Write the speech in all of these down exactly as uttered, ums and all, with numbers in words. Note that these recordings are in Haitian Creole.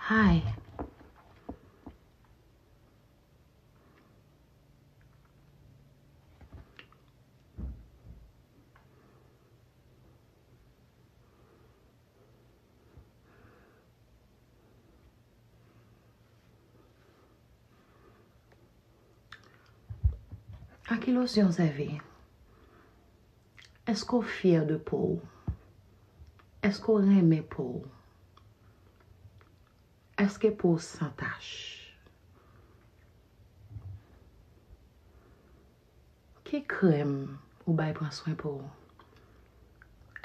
Hi. A ki losyon w sèvi? Èske w fyè de po w? Èske w renmen po w? Èske po w san tach? Ki krèm ou bay pran swen po w?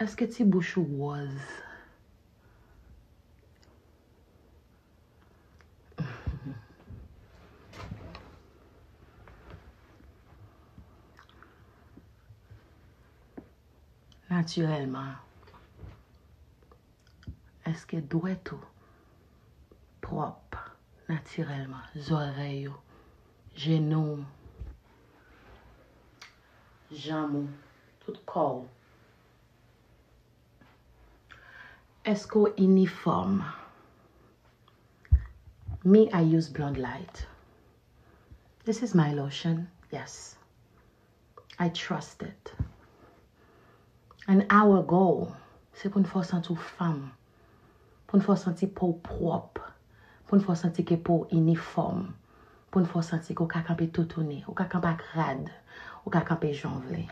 Èske ti bouch ou wòz? Natirèlman, èske dwèt ou pwòp natirèlman? Zòrèy ou, jenou w, janm ou, tout kò w. Èske w inifòm? Me, I use Blonde Light. This is my lotion. Yes. I trust it. And our goal, se pou n fè w santi w fanm. Pou n fè w santi po w pwòp. Pou n fè w santi ke po w inifòm. Pou n fè w santi ke w ka kanpe toutouni. Ou ka kanpe ak rad. Ou ka kanpe jan w vle.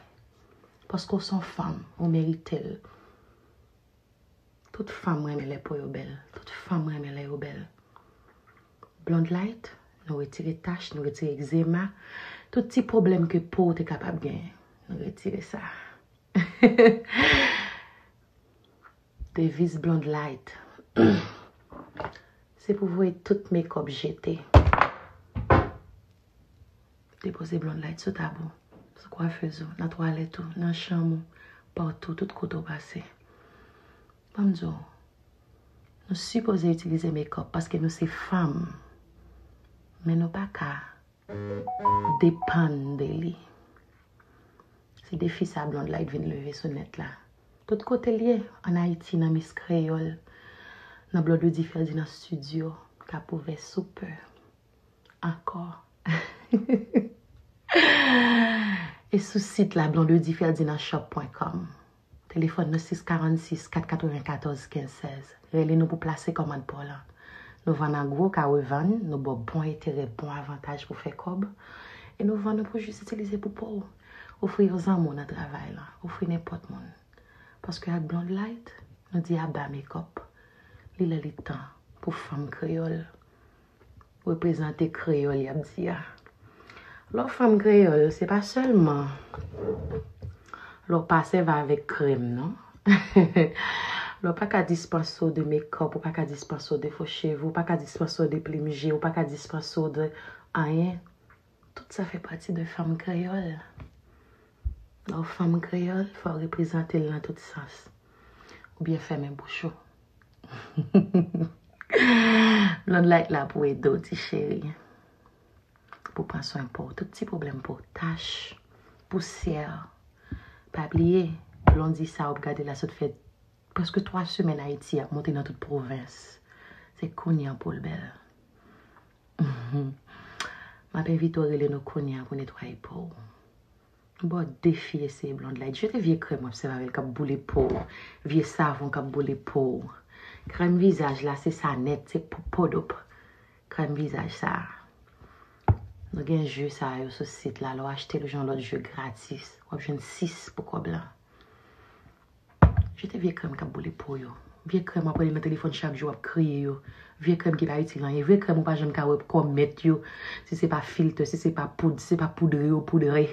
Paske w se yon fanm. Ou merite l. Tout fanm renmen lè po yo bèl. Tout fanm renmen lè yo bèl. Blonde Light, nou retire tach, nou retire egzema. Tout ti pwoblèm ke po w te kapab genyen, nou retire sa. Deviz Blonde Light. Se pou voye tout makeup jete. Depoze Blonde Light sou tab ou, sou kwafez ou, nan twalèt ou, nan chanm ou, patou, tout kote w pase. Ban m di w, nou sipoze itilize makeup paske nou se fanm. Men nou pa ka depann de li. Se defi sa Blonde Light vin leve sou nèt la. Tout kote l ye, ann Ayiti, nan Miss Kreyòl, nan Blondedy Ferdinand Studio, k ap ouvè sou pè. Ankò. E sou sit la, blondedy ferdinand shop pwen kòm. Telefòn nou sis karannsis kat katrevenkatòz kenz sèz. Rele nou pou plase kòmand pa w lan. Nou vann an gwo, ka revann, nou ba w bon enterè, bon avantaj pou fè kòb. E nou vann nou pou jis itilize pou po w. Ofri yon zanmi w nan travay lan. Ofri nenpòt moun. Paske ak Blonde Light, nou di aba makeup. Li lè li tan pou fanm kreyòl reprezante kreyòl y ap di a. Lè w fanm kreyòl, se pa sèlman lè w pa sèvi avèk krèm, non. Lè w pa ka dispanse w de makeup, ou pa ka dispanse w de fo cheve, ou pa ka dispanse w de plim je, ou pa ka dispanse w de anyen. Tout sa fè pati de fanm kreyòl. Lè w fanm kreyòl, fò w reprezante l nan tout sans. Oubyen fèmen bouch ou. Blonde Light la pou ede w, ti cheri. Pou pran swen po w. Tout ti pwoblèm po w. Tach, pousyè. Pa bliye, Blondy sa w ap gade la sot fè prèske twa semèn Ayiti, ap monte nan tout pwovens. Se kounye a pou l bèl. M ap envite w rele nou kounye a pou netwaye po w. M ba w defi eseye Blonde Light. Jete vye krèm w ap sèvi avè l k ap boule po w. Vye savon k ap boule po w. Krèm vizaj la, se sa nèt, se po-, podop. Krèm vizaj sa a. Nou gen je sa yo sou sit la. Lè w achte l, ou jwenn yon lòt je gratis. W ap jwenn sis pou kòb lan. Jete vye krèm k ap boule po yo. Vye krèm w ap rele nan telefòn chak jou, w ap kriye yo. Vye krèm ki pa itil anyen. Vye krèm ou pa janm ka wè kò mèt yo. Si se pa filtè, si se pa poud, si se pa poudre yo poudre,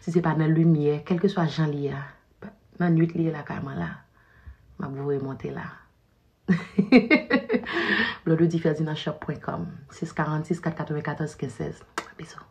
si se pa nan limyè, kèlkeswa jan li ye a. Nan nwit li ye lakay mwen la. M ap voye monte la. Blondedy Ferdinand Shop pwen kòm, sis karannsis kat katrevenkatòz kenz sèz. Bizou.